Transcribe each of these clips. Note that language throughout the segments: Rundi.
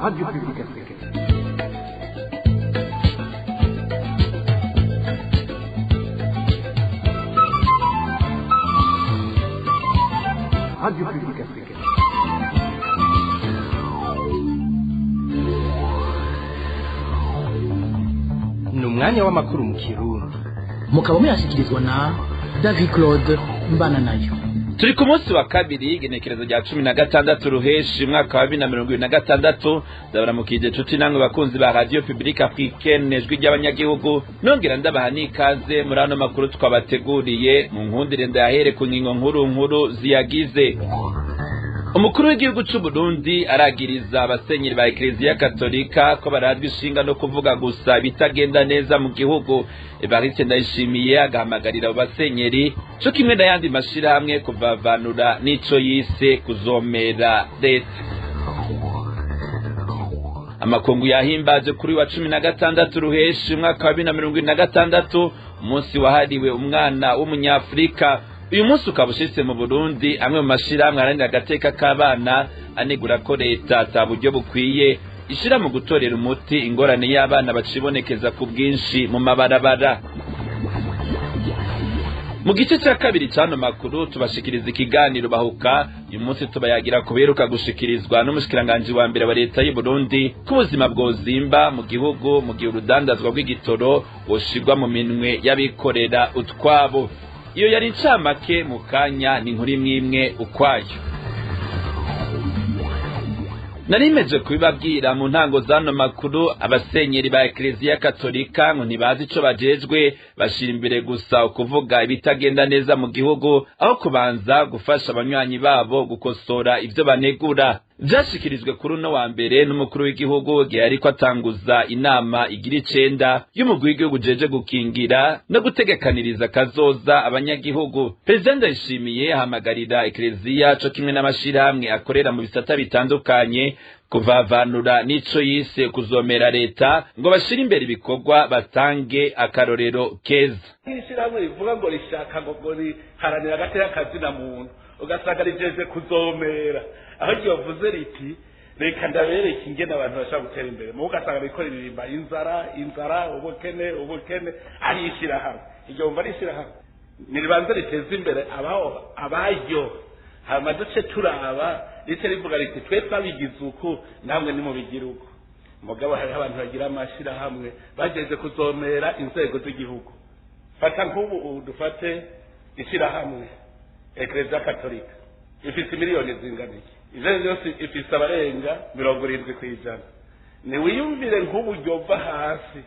Radio Publique Africaine. Radio Publique Africaine. Ni umwanya w'amakuru mu Kirundi, mukaba muyashyikirizwa na David Claude Mbananayo. Turi ku munsi wa kabiri, igenekerezo rya 16 ruheshi umwaka wa 2026. Ndabaramukije nshuti namwe bakunzi ba Radio Publique Africaine, ijwi ry'abanyagihugu, nongera ndabaha n'ikaze muri ano makuru twabateguriye. Mu nkundire ndayahere ku ngingo nkuru nkuru ziyagize. Umukuru w'igihugu c'u Burundi aragiriza abasenyeri ba Eklezia Katolika ko barazwi ishinga no kuvuga gusa ibitagenda neza mu gihugu. Evariste Ndayishimiye agahamagarira abo basenyeri co kimwe n'ayandi mashirahamwe kuvavanura n'ico yise kuzomera leta. Amakungu yahimbaje kuri wa 16 ruheshi umwaka wa 2026 umunsi wahariwe umwana w'umunyafrika. Uyu munsi ukaba ushitse mu Burundi amwe mu mashirahamwe aharanira agateka k'abana anegura ko leta ata buryo bukwiye ishira mu gutorera umuti ingorane y'abana bacibonekeza ku bwinshi mu mabarabara. Mu gice cya kabiri c'ano makuru tubashikiriza ikiganiro bahuka. Uyu munsi tubayagira kuberuka gushikirizwa n'umushikiranganji wa mbere wa leta y'u Burundi ko ubuzima bwozimba mu gihugu mu gihe urudandazwa rw'igitoro boshirwa mu minwe y'abikorera utwabo. Iyo yari incamake, mu kanya ni inkuru imwe imwe ukwayo. Narimeje kubibabwira mu ntango z'ano makuru, abasenyeri ba Eklezia Katolika ngo ntibazi ico bajejwe, bashira imbere gusa ukuvuga ibitagenda neza mu gihugu aho kubanza gufasha abanywanyi babo gukosora ivyo banegura. Vyashikirijwe kuri uno wa mbere n'umukuru w'igihugu igihe yariko atanguza inama igira 9 y'umugwi w'igihugu ujeje gukingira no gutegekaniriza kazoza abanyagihugu. Perezida Ndayishimiye ahamagarira Eklezia co kimwe n'amashirahamwe akorera mu bisata bitandukanye kuvavanura n'ico yise kuzomera leta, ngo bashire imbere ibikorwa, batange akarorero keza. Nk'ishyirahamwe rivuga ngo rishaka ngo riharanira agateka kazina muntu, ugasanga rijeje kuzomera aho ryovuze riti reka ndabereke ingene abantu bashobora gutera imbere, mubo ugasanga riko ririmba inzara, inzara, ubukene, ubukene. Ari ishyirahamwe iryo wumva ari ishyirahamwe niribanze riteze imbere abaho abaryo, hama duce turaba rice rivuga riti twe twabigize uku, namwe nimubigira uku. Mugabo hariho abantu bagira amashirahamwe bajeje kuzomera inzego z'igihugu. Fata nk'ubu ubu dufate ishyirahamwe Eklezia Katolika ifise miliyoni zingana iki? Ivyo vyose ifise abarenga 70%. Niwiyumvire nk'ubu ryova hasi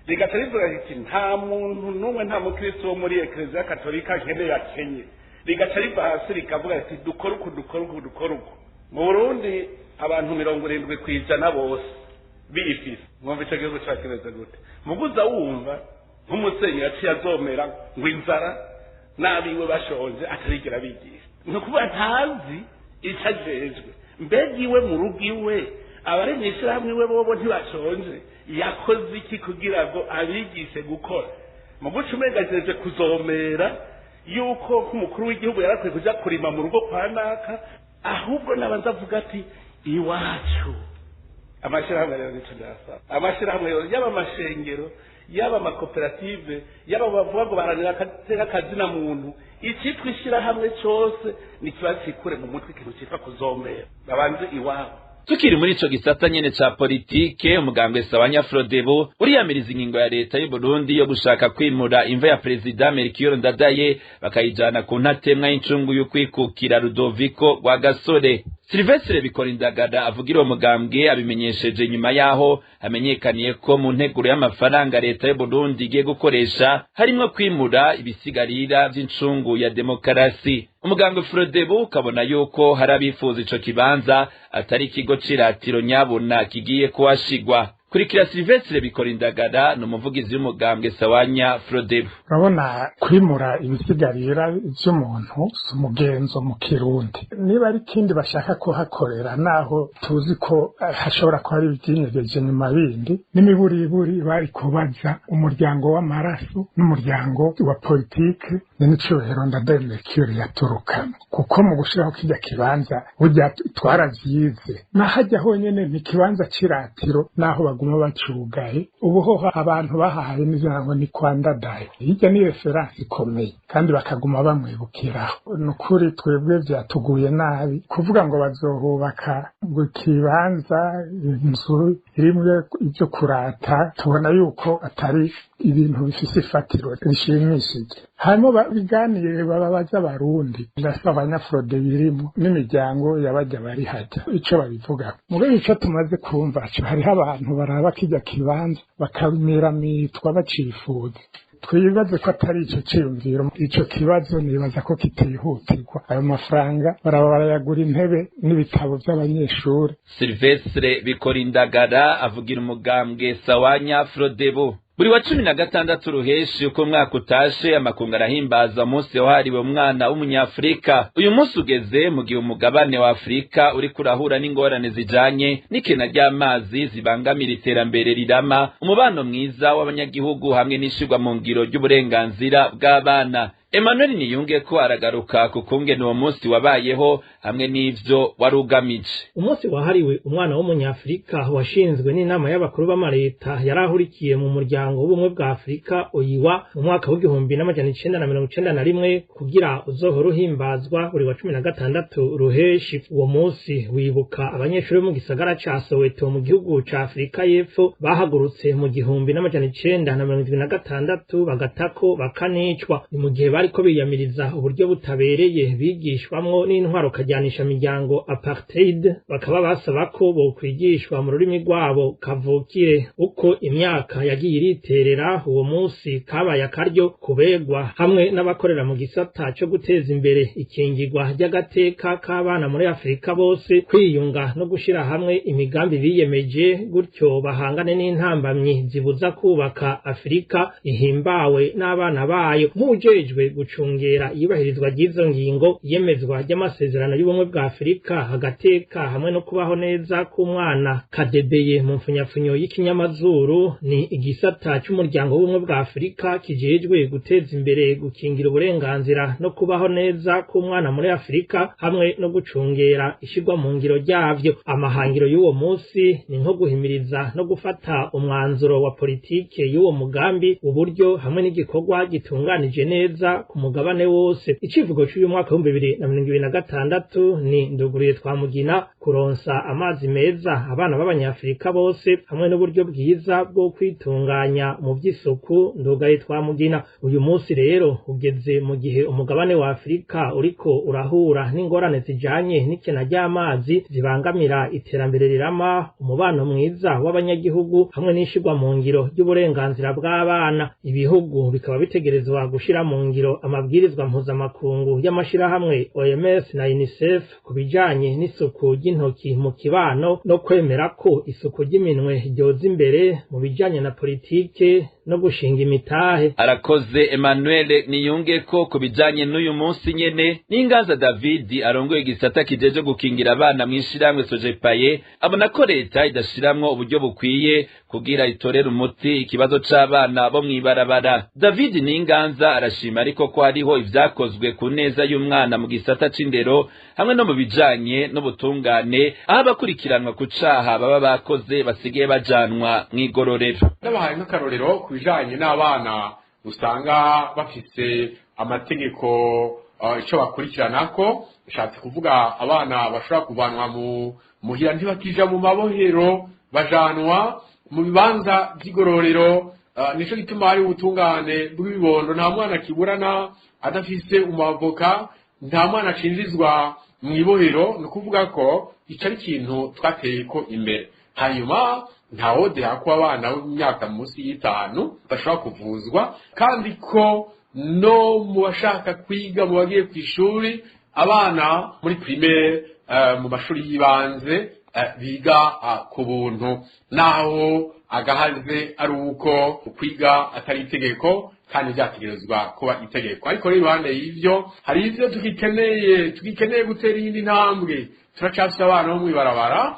rigaca rivuga riti nta muntu n'umwe, nta mukristo wo muri Eklezia Katolika nkeneye akenye. Rigaca riva hasi rikavuga riti dukore uku, dukore uku, dukore uku. Mu Burundi abantu 70% bose bifise. Mwumva ico gihugu cacu kimeze gute? Muguza wumva nk'umusenyi yaciye azomera ngo inzara n'abiwe bashonje, atarigera bigisha. Ni ukuvuga ntazi ico ajejwe. Mbega iwe mu rugo iwe, abari mw'ishirahamwe iwe bobo ntibashonje? Yakoze iki kugira ngo abigishe gukora? Mu guca umenga ajeje kuzomera yuko nk'umukuru w'igihugu yarakwiye kuja kurima mu rugo kwa naka, ahubwo nabanza avuga ati iwacu. Amashirahamwe rero nico ndasaba, amashirahamwe rero, yaba amashengero, yaba amakoperative, yaba bavuga ngo baharanira agateka kazina muntu, icitwa ishirahamwe cose nikibacikure mu mutwe ikintu citwa kuzomera, babanze iwabo. Tukiri muri ico gisata nyene ca politike, umugambwe Sawanya Frodebu uriyamiriza ingingo ya leta y'u Burundi yo gushaka kwimura imva ya perezida Melchior Ndadaye bakayijana ku ntatemwa y'incungu y'ukwikukira Rudoviko Rwagasore. Silvestre Bikorindagara avugira uwo mugambwe abimenyesheje nyuma yaho hamenyekaniye ko mu nteguro y'amafaranga leta y'u Burundi igiye gukoresha harimwo kwimura ibisigarira vy'incungu ya demokarasi. Umugambwe Frodebu ukabona yuko hari abifuza ico kibanza atari ikigo c'iratiro nyabuna kigiye kuhashigwa. Kurikira Silvestre Bikorindagara, ni umuvugizi w'umugambwe Sawanya Frodebu. Urabona, kwimura ibisigarira vy'umuntu si umugenzo mu Kirundi. Niba ari ikindi bashaka kuhakorera, naho tuzi ko hashobora kuba ari ivyinyegeje nyuma bindi, n'imiburiburi bari kubaza umuryango w'amaraso n'umuryango wa politike n'icubahiro Ndadaye Melchior yaturukamo, kuko mu gushiraho kirya kibanza burya twaravyize, nahajya honyene ni ikibanza c'iratiro, naho baguma bacugaye. Ubu hoho abantu bahaye n'izina ngo ni kwa Ndadaye, hirya ni référence ikomeye kandi bakaguma bamwibukiraho. Ni ukuri twebwe vyatuguye nabi kuvuga ngo bazohubaka ngo ikibanza, inzu irimwo ivyo kurata. Tubona yuko atari ibintu bifise ifatiro rishimishije. Hanyuma biganire, bababaza Abarundi, ndasaba abanyafrode birimo n'imiryango yabajya bari hajya ico babivuga. Mugabo ico tumaze kumva co, hariho abantu baraba kirya kibanza bakamiramitwa bacifuza. Twibaze ko atari ico ciyumviro. Ico kibazo nibaza ko kitihutirwa. Ayo mafaranga baraba barayagura intebe n'ibitabo vy'abanyeshuri. Silvestre Bikorindagara avugira umugambwe Sawanya Frodebu. Buri wa 16 Ruheshi uko umwaka utashe, amakungu arahimbaza umunsi wahariwe umwana w'umunyafurika. Uyu munsi ugeze mu gihe umugabane wa Afurika uriko urahura n'ingorane zijanye n'ikena ry'amazi zibangamira iterambere rirama, umubano mwiza w'abanyagihugu hamwe n'ishirwa mu ngiro ry'uburenganzira bw'abana. Emmanuel Niyunge ko aragaruka ku kungene uwo munsi wabayeho hamwe n'ivyo wari ugamije. Umunsi wahariwe umwana w'umunyafurika washinzwe n'inama y'abakuru b'amareta yari ahurikiye mu muryango w'ubumwe bwa Afurika, OUA, mu mwaka w'1991, kugira uzohora uhimbazwa buri wa 16 Ruheshi. Uwo munsi wibuka abanyeshuri bo mu gisagara ca Soweto mu gihugu ca Afurika y'Epfo bahagurutse mu 1976 bagatako bakanicwa. Ni mu gihe bariko biyamiriza uburyo butabereye bigishwamwo n'intwaro kajyanisha miryango, apartheid, bakaba basaba ko bokwigishwa mu rurimi rwabo kavukire. Uko imyaka yagiye iriterera, uwo munsi kabaye akaryo kubegwa hamwe n'abakorera mu gisata co guteza imbere ikingirwa ry'agateka k'abana muri Afurika bose kwiyunga no gushira hamwe imigambi biyemeje, gutyo bahangane n'intambamyi zibuza kubaka Afurika ihimbawe n'abana bayo. Nk'uwujejwe gucungera iyubahirizwa ry'izo ngingo, iyemezwa ry'amasezerano y'ubumwe bwa Afurika, agateka hamwe no kubaho neza k'umwana, kadebeye mu mfunyapfunyo y'ikinyamazuru, ni igisata c'umuryango w'ubumwe bwa Afurika kijejwe guteza imbere gukingira uburenganzira no kubaho neza k'umwana muri Afurika hamwe no gucungera ishirwa mu ngiro ryavyo. Amahangiro y'uwo munsi ni nko guhimiriza no gufata umwanzuro wa politike y'uwo mugambi, uburyo hamwe n'igikorwa gitunganije neza ku mugabane wose. Icivugo c'uyu mwaka w'2026 ni "Nduguruye Twamugina: kuronsa amazi meza abana b'abanyafurika bose hamwe n'uburyo bwiza bwo kwitunganya mu vy'isuku, ndugaye Twamugina." Uyu munsi rero ugeze mu gihe umugabane wa Afurika uriko urahura n'ingorane zijanye n'ikena ry'amazi zibangamira iterambere rirama, umubano mwiza w'abanyagihugu hamwe n'ishirwa mu ngiro ry'uburenganzira bw'abana. Ibihugu bikaba bitegerezwa gushira mu ngiro amabwirizwa mpuzamakungu y'amashirahamwe OMS na UNICEF ku bijanye n'isuku ry'intoki mu kibano, no kwemera ko isuku ry'iminwe ryoza imbere mu bijanye na politike no gushinga imitahe. Arakoze Emmanuel Niyunge ko. Ku bijanye n'uyu munsi nyene, n'Ingaza David arongoye igisata kijeje gukingira abana mw'ishirahamwe Sojepaye abona ko leta idashiramwo uburyo bukwiye kugira itorere umuti ikibazo c'abana bo mw'ibarabara. David Ninganza arashima ariko ko hariho ivyakozwe ku neza y'umwana mu gisata c'indero hamwe no mu bijanye n'ubutungane, aho abakurikiranwa ku caha baba bakoze basigaye bajanwa mw'igororero. Ndabahaye nk'akarorero ku bijanye n'abana usanga bafise amategeko ico bakurikiranako, nshatse kuvuga abana bashobora kuvanwa mu muhira, ntibakija mu mabohero, bajanwa mu bibanza vy'igororero. Nico gituma hari ubutungane bw'ibibondo. Nta mwana kiburana adafise umwavoka, nta mwana acinjizwa mw'ibohero. Ni ukuvuga ko ico ari ikintu twateye ko imbere. Hanyuma ntawodeha ko abana b'imyaka munsi y'itanu bashobora kuvuzwa, kandi ko no mu bashaka kwiga, mu bagiye ku ishuri, abana muri primaire, mu mashuri y'ibanze. biga ku buntu, naho agahaze ari uko kwiga atari itegeko kandi byategerezwa kuba itegeko. Ariko rero iruhande y'ivyo hari ivyo tugikeneye gutera iyindi ntambwe. Turacafise abana bo mw'ibarabara.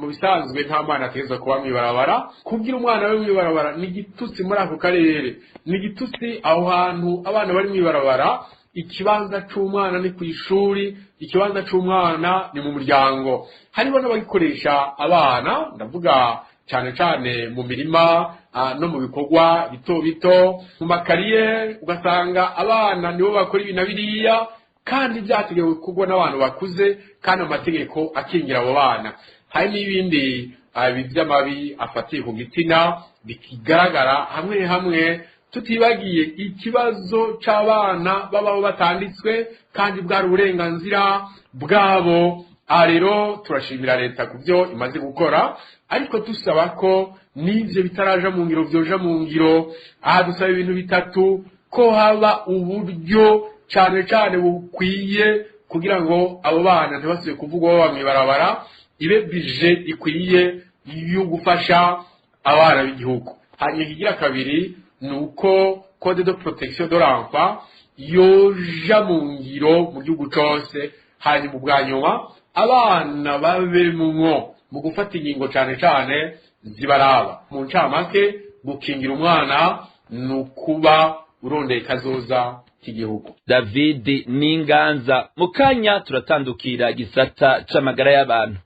Mu bisanzwe nta mwana ategerezwa kuba mw'ibarabara. Kubwira umwana we mw'ibarabara ni igitutsi muri ako karere, ni igitutsi aho hantu abana bari mw'ibarabara. Ikibanza c'umwana ni kw'ishuri, ikibanza c'umwana ni mu muryango. Hariho n'abagikoresha abana, ndavuga cane cane mu mirima no mu bikorwa bito bito mu makariye, ugasanga abana nibo bakora ibi na biriya kandi byategewe kugwa n'abantu bakuze, kandi amategeko akingira abo bana. Hari n'ibindi by'amabi afatiye ku gitsina bikigaragara hamwe hamwe, tutibagiye ikibazo c'abana babaho batanditswe kandi bwari uburenganzira bwabo. Aha rero turashimira leta ku byo imaze gukora, ariko dusaba ko n'ivyo bitaraja mu ngiro vyoja mu ngiro. Aha dusaba ibintu bitatu: ko haba uburyo cane cane bukwiye kugira ngo abo bana ntibasubire kuvugwa baba mw'ibarabara, ibe bije ikwiye yo gufasha abana b'igihugu. Hanyuma ikigira kabiri ni uko code de protection de l'enfant yoja mu ngiro mu gihugu cose. Hanyuma ubwa nyuma, abana babemwo mu gufata ingingo cane cane zibaraba. Mu ncamake, gukingira umwana ni ukuba urondeye kazoza k'igihugu. David Ninganza. Mu kanya turatandukira gisata c'amagara y'abantu.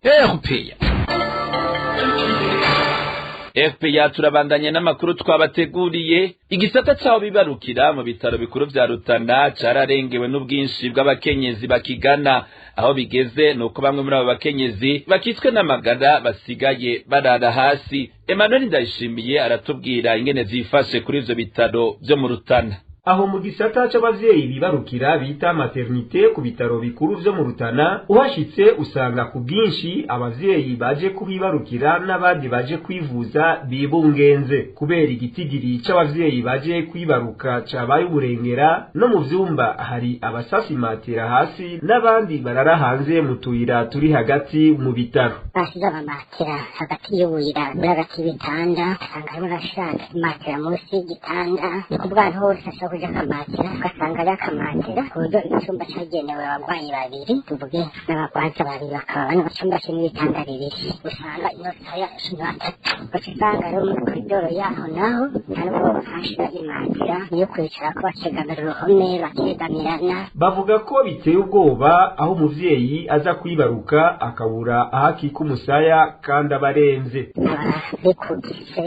RPA turabandanya n'amakuru twabateguriye. Igisata caho bibarukira mu bitaro bikuru vya Rutana cararengewe n'ubwinshi bw'abakenyezi bakigana. Aho bigeze nuko bamwe muri abo bakenyezi bakitswe n'amagara basigaye barara hasi. Emmanuel Ndayishimiye aratubwira ingene vyifashe kuri ivyo bitaro vyo mu Rutana. Aho mu gisata c'abavyeyi bibarukira bita maternité ku bitaro bikuru vyo mu Rutana, uhashitse usanga ku bwinshi abavyeyi baje kubibarukira n'abandi baje kwivuza bibungenze, kubera igitigiri c'abavyeyi baje kwibaruka cabaye uburengera. No mu vyumba hari abasasimatira hasi n'abandi barara hanze mu tuyira turi hagati mu bitaro. Basize amamatera hagati y'ubuyira buri hagati y'ibitanda, usanga harimo abashaka imatera munsi y'igitanda, ni kuvuga ahantu hose ashobora kuja akamatera, ugasanga ari akamatera ku buryo icumba cagenewe abarwayi babiri, tuvuge n'abagwaza babiri bakaba bane mu cumba kimwe ibitanda bibiri, usanga inota ya 13. Ugaca usanga rero muri koridoro yaho naho nta nubwo bahashira imatera niyo kwicarako, bakegamira uruhome bakegamirana. Bavuga ko biteye ubwoba aho umuvyeyi aza kwibaruka akabura aho akika umusaya kandi aba arenze. Ababikugise,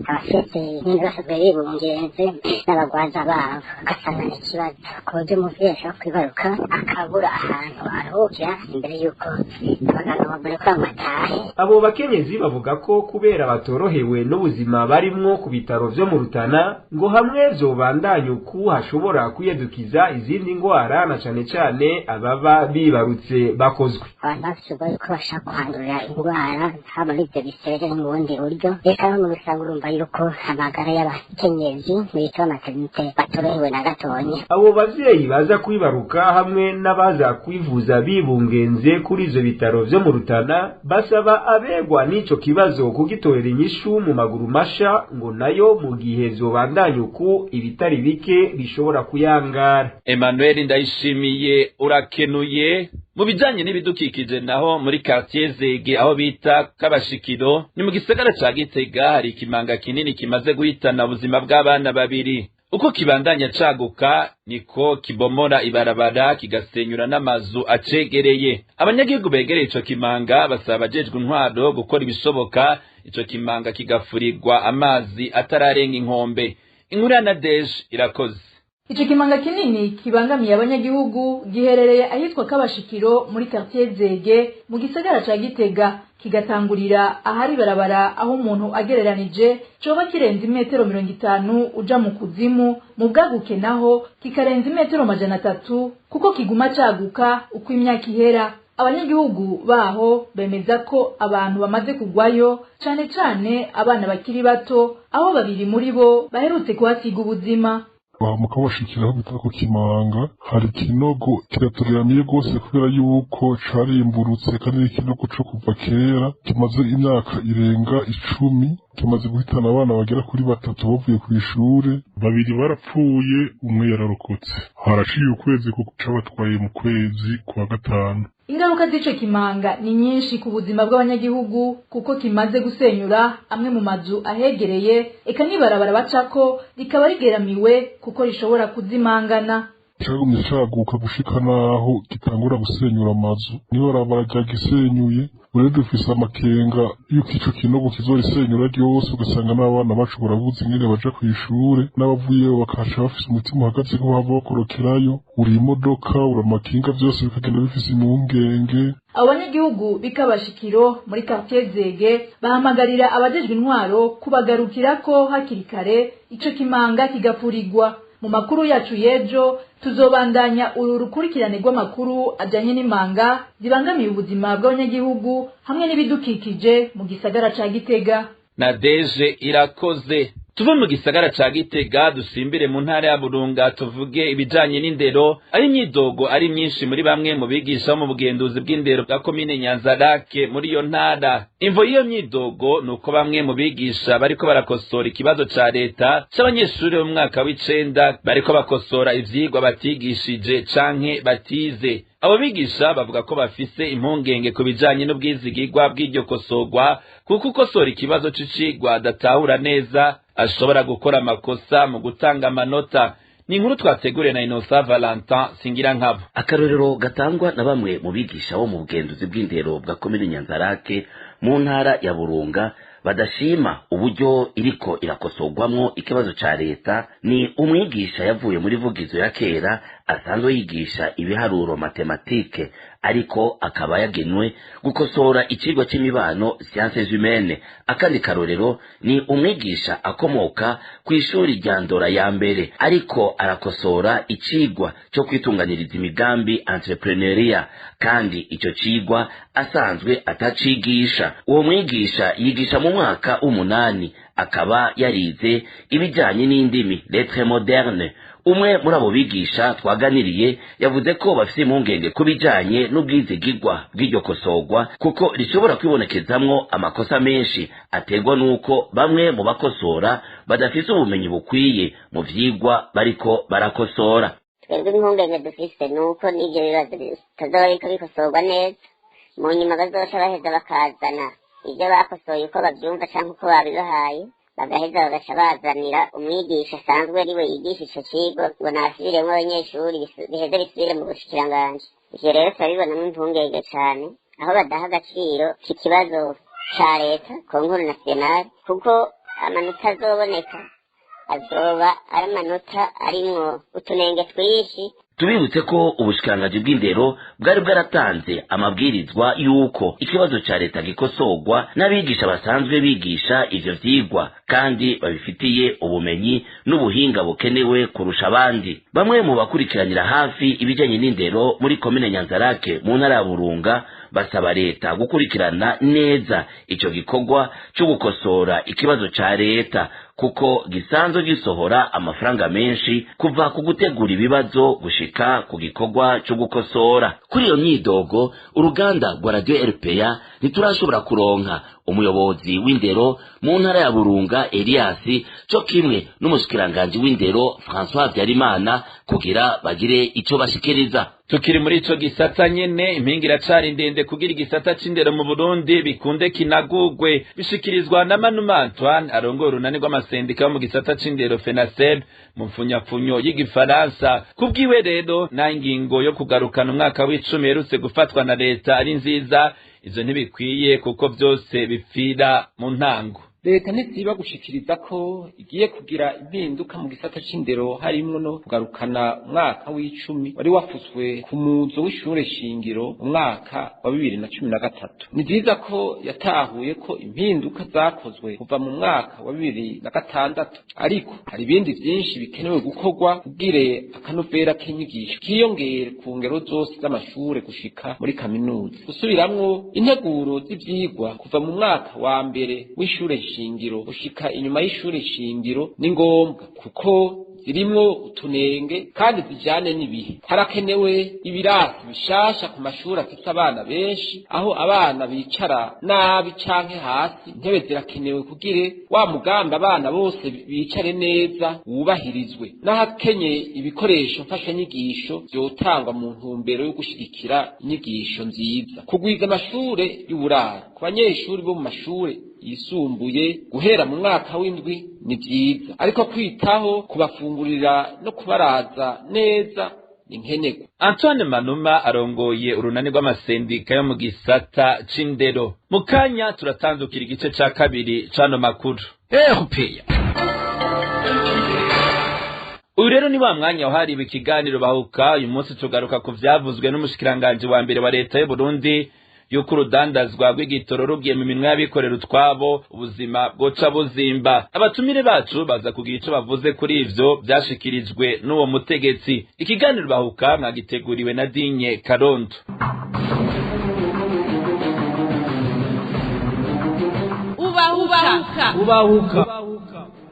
abafite nyine basanzwe bibungenze n'abagwaza babo, ugasanga ni ikibazo ku buryo umuvyeyi ashobora kwibaruka akabura ahantu aruhukira imbere y'uko abaganga bamurekura ngo atahe. Abo bakenyezi bavuga ko kubera batorohewe n'ubuzima barimwo ku bitaro vyo mu Rutana, ngo hamwe vyobandanya uku hashobora kwiyadukiza izindi ngwara, na cane cane ababa bibarutse bakozwe. Abantu bafite ubwoba yuko bashaka kuhandurira indwara haba muri ivyo bisebe no mu bundi buryo. Reka no mu rusange urumva yuko amagara y'abakenyezi mu bitaro maternité batorohewe na gatonya. Abo bavyeyi baza kwibaruka hamwe n'abaza kwivuza bibungenze kuri ivyo bitaro vyo mu Rutana basaba abegwa n'ico kibazo kugitorera inyishu mu maguru masha, ngo nayo mu gihe vyobandanya uku ibitari bike bishobora kuyangara. Emmanuel Ndayishimiye urakenuye. Mu bijanye n'ibidukikije naho, muri quartier Zege aho bita Kabashikiro ni mu gisagara ca Gitega, hari ikimanga kinini kimaze guhitana ubuzima bw'abana babiri. Uko kibandanya caguka niko kibomora ibarabara, kigasenyura n'amazu acegereye. Abanyagihugu begereye ico kimanga basaba abajejwe intwaro gukora ibishoboka ico kimanga kigafurirwa amazi atararenga inkombe. Inkuru ya Nadege Irakoze. Ico kimanga kinini kibangamiye abanyagihugu giherereye ahitwa Kabashikiro muri quartier Zege mu gisagara ca Gitega, kigatangurira ahari barabara aho umuntu agereranije coba kirenze imetero 50 uja mu kuzimu, mu bwaguke naho kikarenza imetero 300 kuko kiguma caguka uko imyaka ihera. Abanyagihugu baho bemeza ko abantu bamaze kugwayo, cane cane abana bakiri bato, aho babiri muri bo baherutse kuhasiga ubuzima. Bahamuka bashikiraho bita ku Kimanga, hari ikinogo kiratugeramiye rwose kubera yuko carimburutse, kandi n'ikinogo co kuva kera kimaze imyaka irenga 10, kimaze guhitana abana bagera kuri 3 bavuye kw'ishure, 2 barapfuye, umwe yararokotse. Haraciye ukwezi kuko cabatwaye mu kwezi kwa 5. Ingaruka z'ico kimanga ni nyinshi ku buzima bw'abanyagihugu, kuko kimaze gusenyura amwe mu mazu ahegereye, eka n'ibarabara bacako rikaba rigeramiwe kuko rishobora kuzimangana. Cagumye caguka gushika naho gitangura gusenyura amazu, n'ibarabara ryagisenyuye. Rero dufise amakenga yuko ico kinogo kizorisenyura ryose, ugasanga n'abana bacu barabuze ingene baja kw'ishure, n'abavuyeyo bakahaca bafise umutima uhagaze ko bava bakorokerayo. Uri imodoka, uri amakinga, vyose bikagenda bifise impungenge. Abo banyagihugu b'Ikabashikiro muri quartier Zege bahamagarira abajejwe intwaro kubagarukirako hakiri kare, ico kimanga kigapfurigwa. Mu makuru yacu y'ejo tuzobandanya uru rukurikirane rw'amakuru ajanye n'imanga zibangamiye ubuzima bw'abanyagihugu hamwe n'ibidukikije mu gisagara ca Gitega. Nadeje irakoze. Tuve mu gisagara ca Gitega dusimbire mu ntara ya Burunga, tuvuge ibijanye n'indero. Ari imyidogo ari myinshi muri bamwe mu bigisha bo mu bugenduzi bw'indero bwa komine Nyanzarake muri iyo ntara. Imvo y'iyo myidogo nuko bamwe mu bigisha bariko barakosora ikibazo ca leta c'abanyeshuri bo mu mwaka w'9 bariko bakosora ivyigwa batigishije canke batize. Abo bigisha bavuga ko bafise impungenge ku bijanye n'ubwizigirwa bw'iryo kosorwa, kuko ukosora ikibazo c'icigwa adatahura neza ashobora gukora amakosa mu gutanga amanota. Ni inkuru twateguriwe na Innocent Valentin Singirankabo. Akarorero gatangwa na bamwe mu bigisha bo mu bugenduzi bw'indero bwa komine Nyanzarake mu ntara ya Burunga badashima uburyo iriko irakosorwamwo ikibazo ca leta ni umwigisha yavuye muri Vugizo ya kera asanzwe yigisha ibiharuro matematike, ariko akaba yagenwe gukosora icigwa c'imibano sciences humaines. Akandi karorero ni umwigisha akomoka kw'ishuri rya Ndora ya mbere, ariko arakosora icigwa co kwitunganiriza imigambi entrepreneuria, kandi ico cigwa asanzwe atacigisha. Uwo mwigisha yigisha mu mwaka 8, akaba yarize ibijanye n'indimi lettres modernes. Umwe muri abo bigisha twaganiriye yavuze ko bafise impungenge ku bijanye n'ubwizigirwa bw'iryo kosorwa, kuko rishobora kwibonekezamwo amakosa menshi aterwa n'uko bamwe mu bakosora badafise ubumenyi bukwiye mu vyigwa bariko barakosora. Twebwe impungenge dufise nuko n'ivyo bibazo bitazoba biriko bikosorwa neza, mu nyuma bazoca baheza bakazana ivyo bakosoye uko bavyumva canke uko babibahaye, bagaheza bagaca bazanira umwigisha asanzwe ariwe yigisha ico cigwa ngo nasubiremwo abanyeshuri, biheze bisubire mu bushikiranganji. Ivyo rero turabibonamwo impungenge cane, aho badaha agaciro k'ikibazo ca leta concours national, kuko amanota azoboneka azoba ari amanota arimwo utunenge twinshi. Tubibutse ko ubushikiranganji bw'indero bwari bwaratanze amabwirizwa yuko ikibazo ca leta gikosorwa n'abigisha basanzwe bigisha ivyo vyigwa kandi babifitiye ubumenyi n'ubuhinga bukenewe kurusha abandi. Bamwe mu bakurikiranira hafi ibijanye n'indero muri komine Nyanzarake mu ntara ya Burunga basaba leta gukurikirana neza ico gikorwa co gukosora ikibazo ca leta, kuko gisanzwe gisohora amafaranga menshi kuva ku gutegura ibibazo gushika ku gikorwa cyo gukosora. Kuri iyo myidogo uruganda rwa Radio RPA ntiturashobora kuronka umuyobozi w'indero mu ntara ya Burunga Elias co kimwe n'umushikiranganji w'indero François Habyarimana kugira bagire ico bashikiriza. Tukiri muri ico gisata nyene, impinga iracari ndende kugira igisata c'indero mu Burundi bikunde kinagugwe, bishikirizwa na Manuma Antoine arongoye urunani rw'amasendika yo mu gisata c'indero FENASEB mu mfunyapfunyo y'igifaransa. Kubwiwe rero na ingingo yo kugarukana umwaka w'10 yerutse gufatwa na leta ari nziza, ivyo ntibikwiye kuko vyose bipfira mu ntango. Leta ntisiba gushikiriza ko igiye kugira impinduka mu gisata c'indero, harimwo no kugarukana umwaka w'10 wari wafuswe ku muzo w'ishure shingiro mu mwaka wa 2013. Ni vyiza ko yatahuye ko impinduka zakozwe kuva mu mwaka wa 2006, ariko hari ibindi vyinshi bikenewe gukorwa kugira akanovera k'inyigisho kiyongere ku ngero zose z'amashure gushika muri kaminuza. Gusubiramwo integuro z'ivyigwa kuva mu mwaka wa mbere w'ishure shingiro gushika inyuma y'ishure shingiro ni ngombwa, kuko zirimwo utunenge kandi zijane n'ibihe. Harakenewe ibirasi bishasha ku mashuri afise abana benshi, aho abana bicara nabi canke hasi. Intebe zirakenewe kugire wa mugambi abana bose bicare neza wubahirizwe. N'ahakenye ibikoresho mfashanyigisho vyotangwa mu ntumbero yo gushigikira inyigisho nziza. Kugwiza amashure y'uburaro ku banyeshuri bo mu mashure yisumbuye guhera mu mwaka w'indwi ni vyiza, ariko kwitaho kubafungurira no kubaraza neza ni nkenerwa. Antoine Manuma arongoye urunani rw'amasendika yo mu gisata c'indero. Mu kanya turatandukira igice ca kabiri c'ano makuru. RPA. Uyu rero ni wa mwanya wahariwe ikiganiro bahuka. Uyu munsi tugaruka ku vyavuzwe n'umushikiranganji wa mbere wa leta y'u Burundi yuko urudandazwa rw'igitoro rugiye mu minwe y'abikorera utwabo ubuzima bwoca buzimba. Abatumire bacu baza kugira ico bavuze kuri ivyo vyashikirijwe n'uwo mutegetsi. Ikiganiro bahuka mwagiteguriwe na Dinye Karondo. Ubahuka. Ubahuka.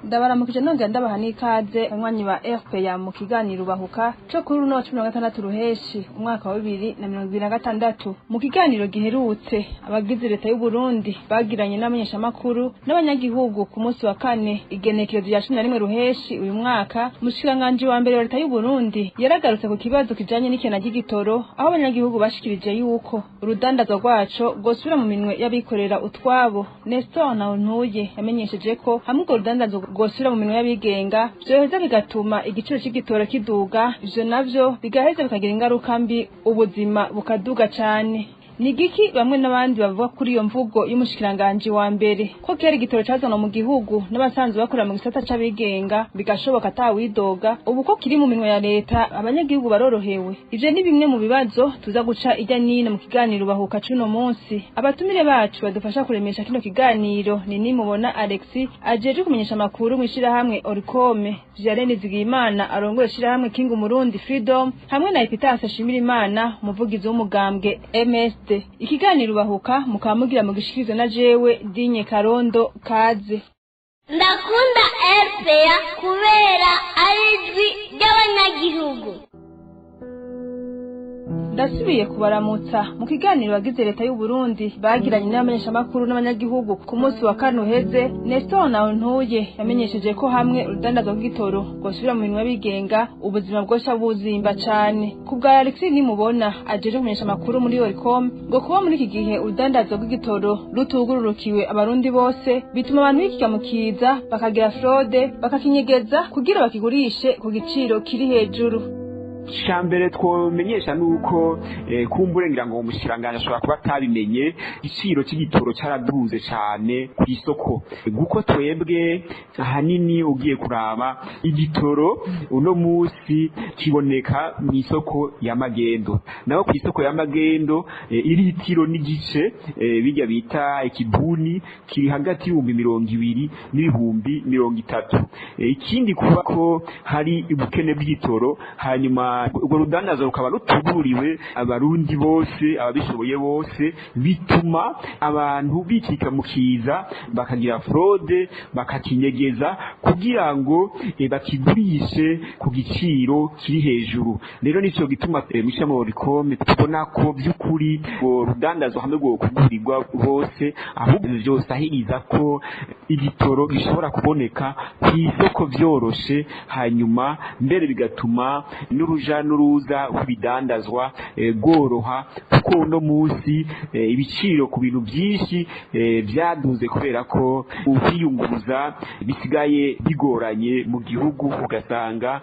Ndabaramukije nongera ndabaha n'ikaze banywanyi ba RPA mu kiganiro bahuka cyo kuri runo 16 ruheshi umwaka wa 2026. Mu kiganiro giherutse abagize leta y'u Burundi bagiranye n'abamenyeshamakuru n'abanyagihugu ku munsi wa kane igenekerezo rya 11 ruheshi uyu mwaka, umushikiranganje wa mbere wa leta y'u Burundi yaragarutse ku kibazo kijanye n'ikena ry'igitoro, aho abanyagihugu bashikirije yuko urudandazwa rwaco rwosubira mu minwe y'abikorera utwabo. Nestor Ntuntuye yamenyesheje ko hamwe urwo rudandazwa gosubira mu minwe y'abigenga vyoheza bigatuma igiciro c'igitoro kiduga, ivyo navyo bigaheza bikagira ingaruka mbi, ubuzima bukaduga cane. Ni giki bamwe n'abandi bavuga kuri iyo mvugo y'umushikiranganje wa mbere ko kera igitoro cazanwa mu gihugu n'abasanzwe bakora mu gisata c'abigenga bigashoboka atawidoga, ubu ko kiri mu minwe ya leta abanyagihugu barorohewe? Ivyo ni bimwe mu bibazo tuza guca ijya nino mu kiganiro bahuka cuno munsi. Abatumire bacu badufasha kuremesha kino kiganiro ni Nimubona Alexis ajeje kumenyesha amakuru mu ishirahamwe Oricome, Vianney Zigimana arongoye ishirahamwe King Murundi Freedom, hamwe na Epitase Shimirimana umuvugizi w'umugambwe MS. Ikiganiro bahuka mukamugira mu gishikirizo na jewe Dinye Karondo. Kaze. Ndakunda RPA kubera ari ijwi ry'abanyagihugu. Ndasubiye kubaramutsa. Mu kiganiro bagize leta y'u Burundi bagiranye n'abamenyeshamakuru n'abanyagihugu ku munsi wa kane uheze, Nestor Ntuntuye yamenyesheje ko hamwe urudandazwa rw'igitoro rwosubira mu minwe y'abigenga ubuzima bwosha buzimba cane. Ku bwa Alexis Nimubona ajeje kumenyesha amakuru muri Oricom, ngo kuba muri iki gihe urudandazwa rw'igitoro rutugururukiwe abarundi bose bituma abantu bikikamukiza bakagira fraude bakakinyegeza kugira bakigurishe ku giciro kiri hejuru. Icambere twomenyesha nuko kumbure ngira ngo umushiranganya ashobora kuba atabimenye, igiciro cy'igitoro cyaraduze cyane ku isoko, guko twebwe ahanini ugiye kuraba igitoro uno munsi kiboneka mu isoko ya magendo, naho ku isoko ya magendo iritiro n'igice bijya bita ikibuni kiri hagati y'ibihumbi 20 n'ibihumbi 30. Ikindi kuba ko hari ubukene bw'igitoro, hanyuma urwo rudandazo rukaba rutuguriwe abarundi bose ababishoboye bose, bituma abantu bikika mukiza bakagira fraude bakakinyegeza kugira ngo bakigurishe ku giciro kiri hejuru. Rero nico gituma mw'ishami Oricome tubona ko by'ukuri urwo rudandazo hamwe rwo kugurirwa bose, ahubwo vyosahiriza ko igitoro gishobora kuboneka ku isoko vyoroshe, hanyuma mbere bigatuma n'uruja n'uruza rw'ibidandazwa rworoha, kuko uno munsi ibiciro ku bintu byinshi byaduze kubera ko ukwiyunguruza bisigaye bigoranye mu gihugu, ugasanga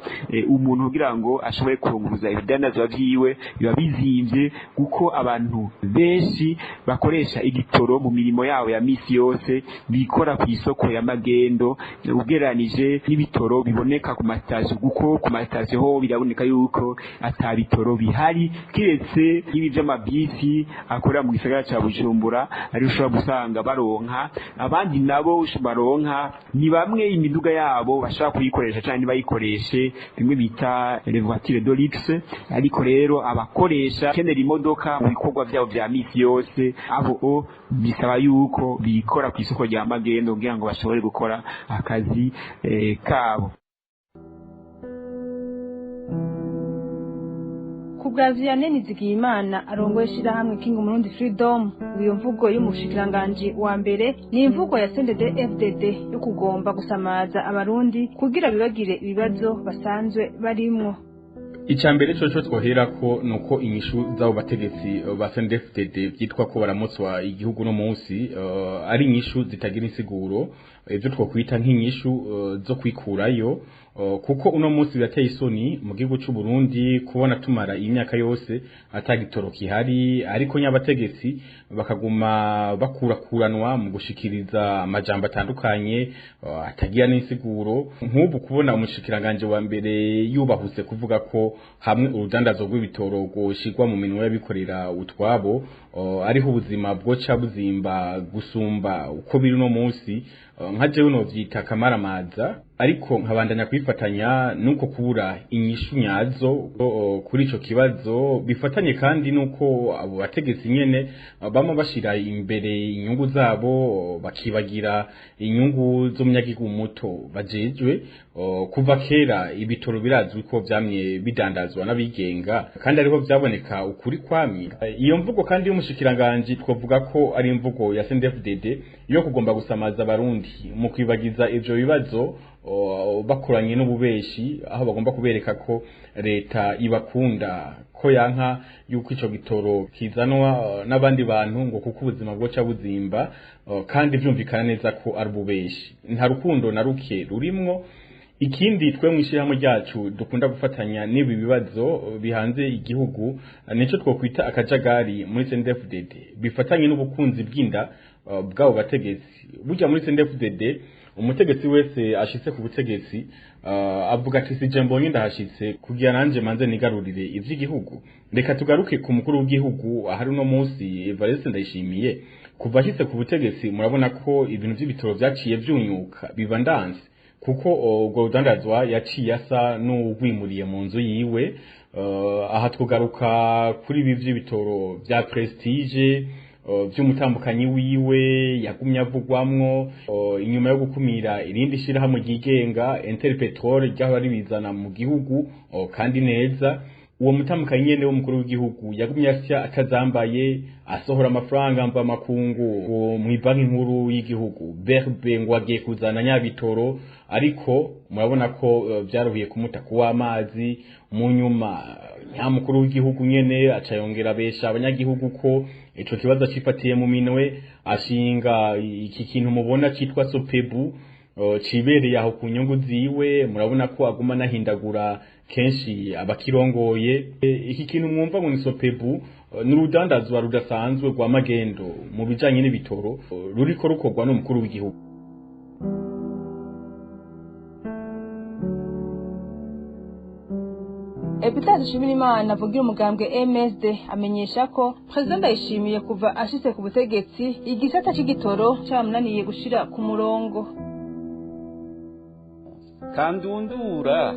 umuntu kugira ngo ashobore kurunguruza ibidandazwa vyiwe biba bizimvye, kuko abantu benshi bakoresha igitoro mu mirimo yabo ya misi yose bikora ku isoko ya magendo ugereranije n'ibitoro biboneka ku masitasiyo, kuko ku masitasiyo ho biraboneka yuko atabitoro bihari kiretse ibi by'amabisi akorera mu gisagara ca Bujumbura, ari ushobora gusanga baronka, abandi nabo baronka ni bamwe imiduga yabo bashaka kuyikoresha cyane bayikoreshe bimwe bita les voitures de luxe, ariko rero abakoresha kenera imodoka mu bikorwa byabo vya misi yose abo bisaba yuko bikora ku isoko rya magendo kugira ngo bashobore gukora akazi kabo. Ku bwa Vianney Nizigiyimana arongoye ishirahamwe King Murundi Freedom, iyo mvugo y'umushikiranganji wa mbere ni imvugo ya CNDD FDD yo kugomba gusamaza abarundi kugira bibagire ibibazo basanzwe barimwo. Icambere coco twoherako nuko inyishu z'abo bategetsi ba CNDD-FDD byitwa ko baramutswa igihugu no munsi ari inyishu zitagira insiguro, ivyo twokwita nk'inyishu zo kwikurayo, kuko uno munsi birateye isoni mu gihugu c'u Burundi kubona tumara imyaka yose atagitoro kihari, ariko nyabategetsi bakaguma bakurakuranwa mu gushikiriza amajambo atandukanye atagira n'insiguro. Nk'ubu kubona umushikiranganje wa mbere yubahutse kuvuga ko hamwe urudandazo rw'ibitoro rwoshirwa mu minwe y'abikorera utwabo ariho ubuzima bwoca buzimba gusumba uko biri no munsi, nka jewe novyita kamaramaza, ariko nkabandanya kwifatanya nuko kubura inyishu nyazo kuri ico kibazo bifatanye kandi nuko abo bategetsi nyene bama bashira imbere inyungu zabo bakibagira inyungu z'umunyagihugu muto bajejwe. Kuva kera ibitoro birazwi ko vyamye bidandazwa n'abigenga kandi ariho vyaboneka ukuri kwamye. Iyo mvugo kandi y'umushikiranganje twovuga ko ari imvugo ya CNDD-FDD yo kugomba gusamaza abarundi mu kwibagiza ivyo bibazo bakoranye n'ububeshi, aho bagomba kubereka ko leta ibakunda, ko yanka yuko ico gitoro kizanwa n'abandi bantu ngo kuko ubuzima bwoca buzimba, kandi vyumvikana neza ko ari ububeshi, nta rukundo na ruke rurimwo. Ikindi twe mwishirahamwe ryacu dukunda gufatanya n'ibi bibazo bihanze igihugu nico twokwita akajagari muri CNDD-FDD bifatanye n'ubukunzi bw'inda bwabo bategetsi. Burya muri CNDD-FDD umutegetsi wese ashitse ku butegetsi avuga ati sije mbonye ndahashitse kugira nanje manze nigarurire ivy'igihugu. Reka tugaruke ku mukuru w'igihugu ahari uno munsi Evariste Ndayishimiye. Kuva ashitse ku butegetsi murabona ko ibintu vy'ibitoro vyaciye vyunyuka biba ndanse, kuko ubwo rudandazwa yaciye asa n'uwimuriye mu nzu yiwe. Aha tugaruka kuri ibi vy'ibitoro vya Prestige vy'umutambukanyi wiwe yagumye avugwamwo inyuma yo gukumira irindi shirahamwe ryigenga Interpetrol ryahora ribizana mu gihugu kandi neza. Uwo mutambukanyi nyene w'umukuru w'igihugu yagumye asya atazambaye, asohora amafaranga mva makungu mu banki nkuru y'igihugu BRB ngo agiye kuzana nyabitoro, ariko murabona ko vyaruhiye kumuta kuwa amazi. Mu nyuma nyamukuru w'igihugu nyene aca yongera besha abanyagihugu ko ico kibazo cifatiye mu minwe, ashinga iki kintu mubona citwa Sopebu cibereye aho ku nyungu ziwe. Murabona ko aguma nahindagura kenshi abakirongoye. Iki kintu mwumva ngo ni Sopebu n'urudandazwa rudasanzwe rwa magendo mu bijanye n'ibitoro ruriko rukorwa n'umukuru w'igihugu. Epitase Dushimirimana avugira umugambwe MSD amenyesha ko President Ndayishimiye kuva ashitse ku butegetsi igisata c'igitoro camunaniye gushira ku murongo. Kandundura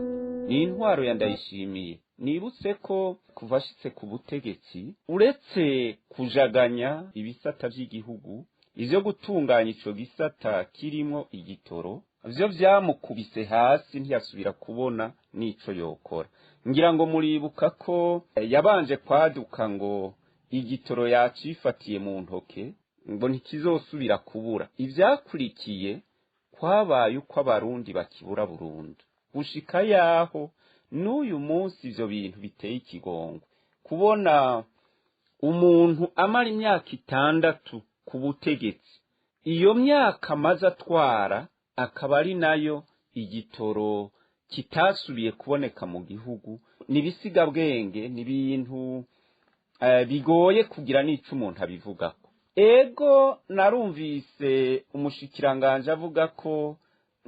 ni intwaro ya Ndayishimiye. Nibutse ko kuva ashitse ku butegetsi uretse kujaganya ibisata vy'igihugu, ivyo gutunganya ico gisata kirimo igitoro vyo vyamukubise hasi ntiyasubira kubona nico yokora. Ngira ngo muribuka ko yabanje kwaduka ngo igitoro yacifatiye mu ntoke ngo ntikizosubira kubura. Ivyakurikiye kwabaye uko abarundi bakibura burundu gushika yaho n'uyu munsi ivyo bintu biteye ikigongo. Kubona umuntu amara imyaka 6 ku butegetsi, iyo myaka amaze atwara akaba ari nayo igitoro kitasubiye kuboneka mu gihugu, nibisigabwenge nibintu bigoye kugira n'ico umuntu abivugako. Ego narumvise umushikiranganje avuga ko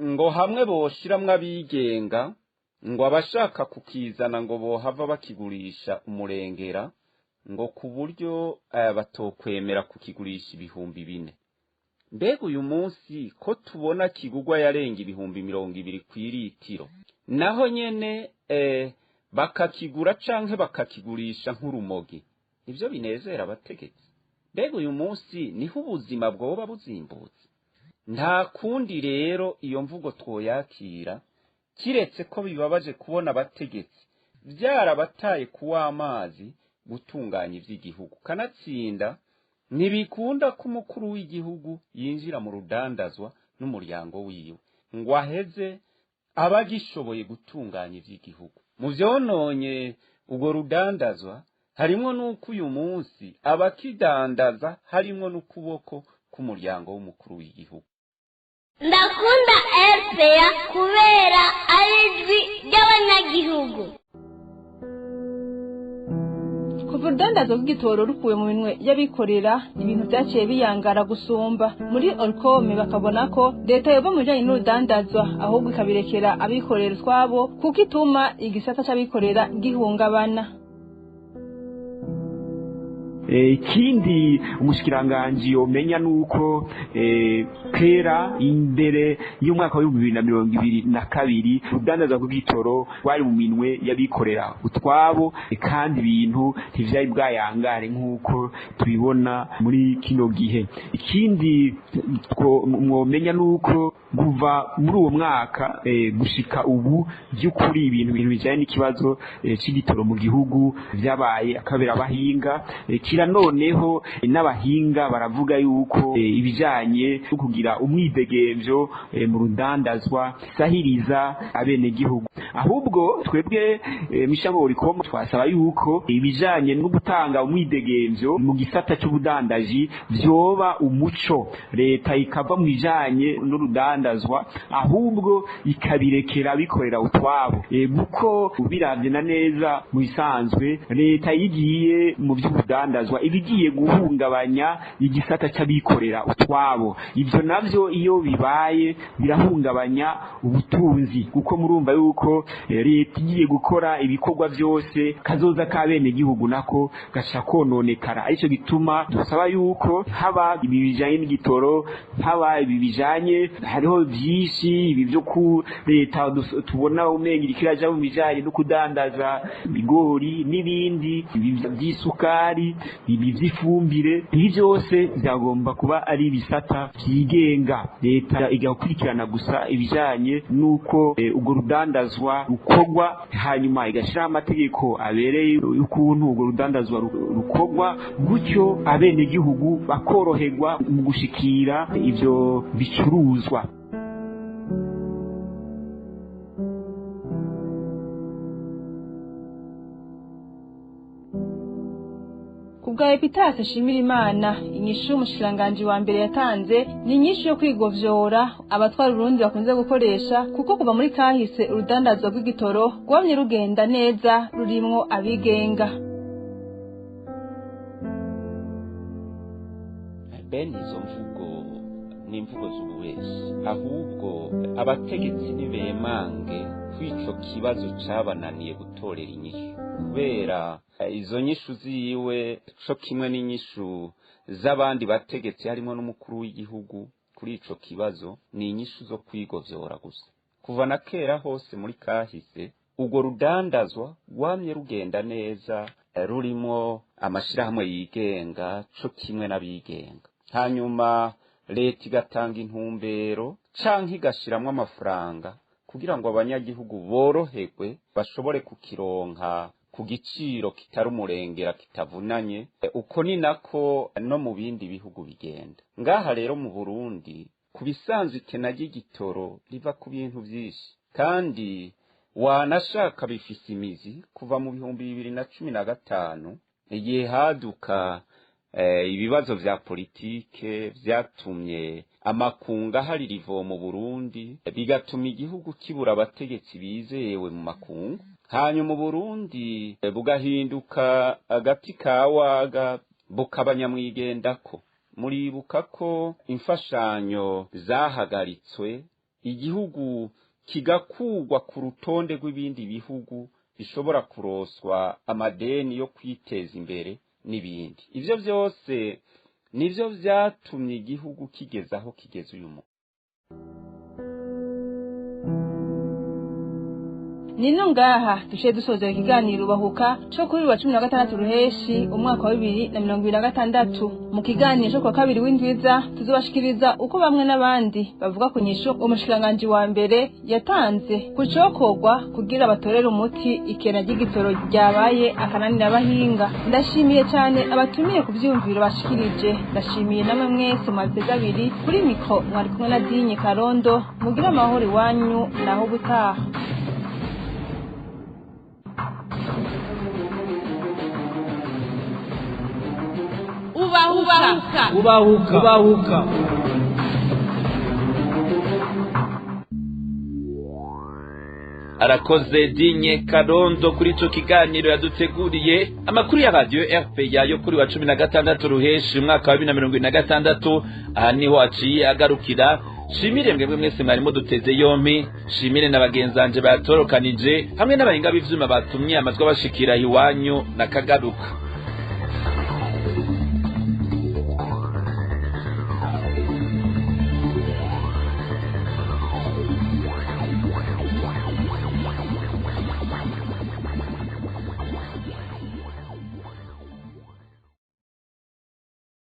ngo hamwe boshiramwe abigenga ngo abashaka kukizana ngo bohava bakigurisha umurengera, ngo ku buryo batokwemera kukigurisha 4,000. Mbega uyu munsi ko tubona kigugwa yarenga 20,000 kw'iritiro, naho nyene bakakigura canke bakakigurisha nk'urumogi, ivyo binezera abategetsi. Mbega uyu munsi niho ubuzima bwoba buzimbutse. Nta kundi rero iyo mvugo twoyakira, kiretse ko bibabaje kubona abategetsi byarabataye kuw'amazi gutunganya ivy'igihugu. Kanatsinda ntibikunda ko umukuru w'igihugu yinjira mu rudandazwa n'umuryango wiwe ngo aheze abagishoboye gutunganya ivy'igihugu. Mu vyononye urwo rudandazwa harimwo n'uko uyu munsi abakidandaza harimwo n'ukuboko k'umuryango w'umukuru w'igihugu. Ndakunda RPA kubera ari ijwi ry'abanyagihugu. Kuva urudandazo rw'igitoro rukuwe mu minwe y'abikorera, ibintu vyaciye biyangara gusumba. Muri Orcome bakabona ko leta yoba mu bijanye n'urudandazwa ahubwo ikabirekera abikorera utwabo, kuko ituma igisata c'abikorera gihungabana. Ikindi umushikiranganji yomenya nuko kera imbere y'umwaka wa 2022 urudandaza rw'igitoro rwari mu minwe y'abikorera utwabo, kandi ibintu ntivyari bwayangare nk'uko tubibona muri kino gihe. Ikindi mwomenya nuko kuva muri uwo mwaka gushika ubu by'ukuri ibintu bijanye n'ikibazo c'igitoro mu gihugu vyabaye akabera abahinga. Kira noneho n'abahinga baravuga yuko ibijanye no kugira umwidegemvyo mu rudandazwa sahiriza abene gihugu. Ahubwo twebwe mishambo Oricom twasaba yuko ibijanye no gutanga umwidegemvyo mu gisata c'ubudandaji vyoba umuco, leta ikava mu bijanye n'urudandazwa ahubwo ikabirekera bikorera utwabo. Kuko ubiravye na neza mu bisanzwe leta yigiye mu by'ubudandazwa ibigiye guhungabanya igisata c'abikorera utwabo. Ivyo navyo iyo bibaye birahungabanya ubutunzi, kuko murumva yuko leta igiye gukora ibikorwa byose kazoza kabene gihugu nako gaca kononekara. Arico gituma dusaba yuko haba ibi bijanye n'igitoro, haba ibi bijanye hariho byinshi ibi byo ku leta tubona umenga irikiraja mu bijanye no kudandaza ibigori n'ibindi, ibi by'isukari, ibi by'ifumbire, ibi byose byagomba kuba ari ibisata byigenga. Leta igakurikirana gusa ibijanye nuko urwo rudandazwa rukorwa, hanyuma igashiraho amategeko abereye ukuntu urwo rudandazwa rukorwa, gutyo abenegihugu bakoroherwa mu gushikira ivyo bicuruzwa. Kubwa Epitase Shimirimana, inyishu umushikiranganji wa mbere yatanze ni inyishu yo kwigovyora abatwara Urundi bakunze gukoresha, kuko kuva muri kahise urudandazwa rw'igitoro rwamye rugenda neza rurimwo abigenga. Bene izo mvugo ni imvugo z'ububeshi, ahubwo abategetsi nibemange kw'ico kibazo cabananiye gutorera inyishu, kubera izo nyishu ziwe co kimwe n'inyishu z'abandi bategetsi harimo n'umukuru w'igihugu kuri ico kibazo ni inyishu zo kwigovyora gusa. Kuva na kera hose muri kahise urwo rudandazwa rwamye rugenda neza rurimo amashirahamwe yigenga co kimwe n'abigenga, hanyuma leta igatanga intumbero canke igashiramwo amafaranga kugira ngo abanyagihugu boroherwe bashobore kukironka ku giciro kitari umurengera kitavunanye. Uko ni nako no mu bindi bihugu bigenda. Ngaha rero mu Burundi ku bisanzwe ikena ry'igitoro riva ku bintu vyinshi, kandi wanashaka bifise imizi kuva mu 2015 igihe haduka ibibazo vya politike vyatumye amakunga hari rivo mu Burundi, bigatuma igihugu kibura abategetsi bizewe mu makungu, hanyuma Burundi bugahinduka agati kawaga bukabanyamwigendako. Muribuka ko imfashanyo zahagaritswe, igihugu kigakugwa ku rutonde rw'ibindi bihugu bishobora kuroswa amadeni yo kwiteza imbere n'ibindi. Ivyo vyose nivyo vyatumye igihugu kigeza aho kigeze uyu munsi. Nino ngaha duciye dusozera ikiganiro Bahuka co kuri wa 16 ruheshi umwaka wa 2026. Mu kiganiro cyo kwa kabiri w'indwiza tuzobashikiriza uko bamwe n'abandi bavuga ku nyishu umushikiranganji wa mbere yatanze kucokorwa kugira batorere umuti ikena ry'igitoro ryabaye akananira abahinga. Ndashimiye cyane abatumiye ku vyumviro bashikirije, ndashimiye namwe mwese mwateze abiri kuri mikro mwari kumwe na Dinye Karondo. Mugira amahoro iwanyu naho gutaha. Ubahuka ubahuka ubahuka. Arakoze Dinye Karondo kuri ico kiganiro yaduteguriye. Amakuru ya radio RPA yo kuri wa 16 ruheshi umwaka wa 2026 aha niho aciye agarukira. Shimire mwebwe mwese mwarimo duteze yompi, shimire na bagenzanje batorokanije hamwe n'abahinga b'ivyuma batumye amajwi abashikira iwanyu na kagaruka.